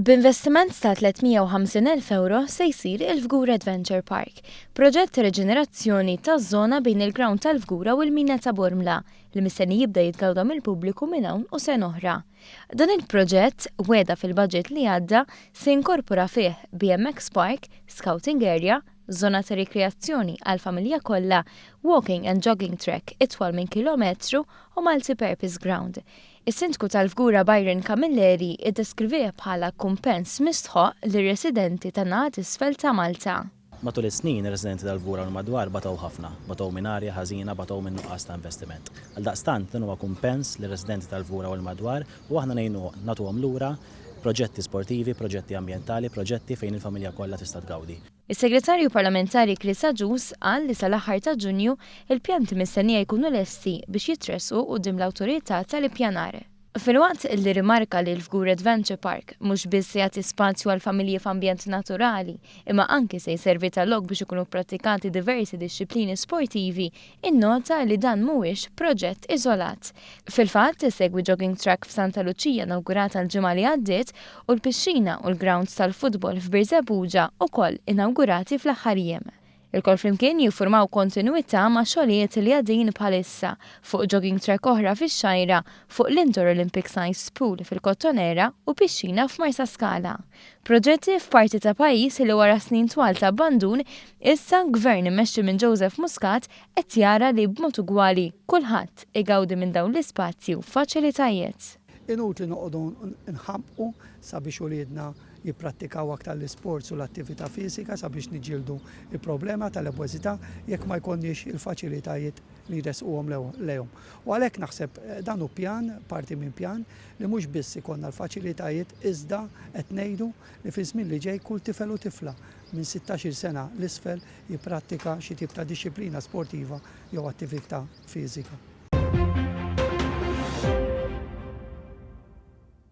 B'investiment ta' 350,000 ewro se jsir il-Fgura Adventure Park, proġett ta' riġenerazzjoni taż-żona bejn il-grawnd tal-Fgura u l-mina ta' Bormla, li mistenni jibda jitgawda mill-pubbliku minn hawn u sena oħra. Dan il-proġett, wegħda fil-budget li għadda, se jinkorpora fih BMX Park, Scouting Area, żona ta' rikreazzjoni għall-familja kollha, walking and jogging track itwal minn kilometru u multi-purpose ground. Is-Sindku tal-Fgura Byron Camilleri iddeskrivieh bħala kumpens mistħoqq lir-residenti tan-naħa t'isfel ta' Malta. Matul is-snin, ir-residenti tal-Fgura u l-madwar batew ħafna. Batew minn arja ħażina, batew minn nuqqas ta' investiment. Għaldaqstant, dan huwa kumpens lir-residenti tal-Fgura u l-madwar u aħna ngħinu nagħtuhom lura proġetti sportivi, proġetti ambjentali, proġetti fejn il-familja kollha tista' tgawdi. Is-Segretarju Parlamentari Chris Agius qal li sal-aħħar ta' Ġunju, il-pjanti mistennija jkunu lesti biex jitressqu quddiem l-Awtorità tal-Ippjanar. Filwaqt li rrimarka li l-Fgur Adventure Park mhux biss se jagħti spazju għall-familji f'ambjent naturali, imma anki se jservi ta' lok biex ikunu pprattikati diversi dixxiplini sportivi, innota li dan mhuwiex proġett iżolat. Fil-fatt, isegwi jogging track f'Santa Luċija inawgurata l-ġimgħa li għaddiet u l-pixxina u l-grounds tal-futbol f'Birżebbuġa wkoll inawgurati fl-aħħar jiem. Ilkoll flimkien jiffurmaw kontinwità ma' xogħlijiet li għaddejjin bħalissa fuq jogging track oħra fix-Xgħajra, fuq l-indoor Olympic sized pool fil-Kottonera u pixxina f'Marsaskala. Proġetti f'parti ta' pajjiż li wara snin twal ta' abbandun, issa Gvern immexxi minn Joseph Muscat qed jara li b'mod ugwali kulħadd igawdi minn dawn l-ispazji u faċilitajiet. Inutli noqogħdu nħammqu sabiex uliedna jipprattikaw aktar l-isports u l-attività fiżika sabiex niġġieldu l-problema tal-obeżità jekk ma jkollniex il-faċilitajiet li jressquhom lejhom. U għalhekk naħseb dan hu pjan, parti minn pjan, li mhux biss ikollna l-faċilitajiet iżda qed ngħidu li fiż-żmien li ġej kull tifel u tifla minn sittax-il sena 'l isfel jipprattika xi tip ta' dixxiplina sportiva jew attività fiżika.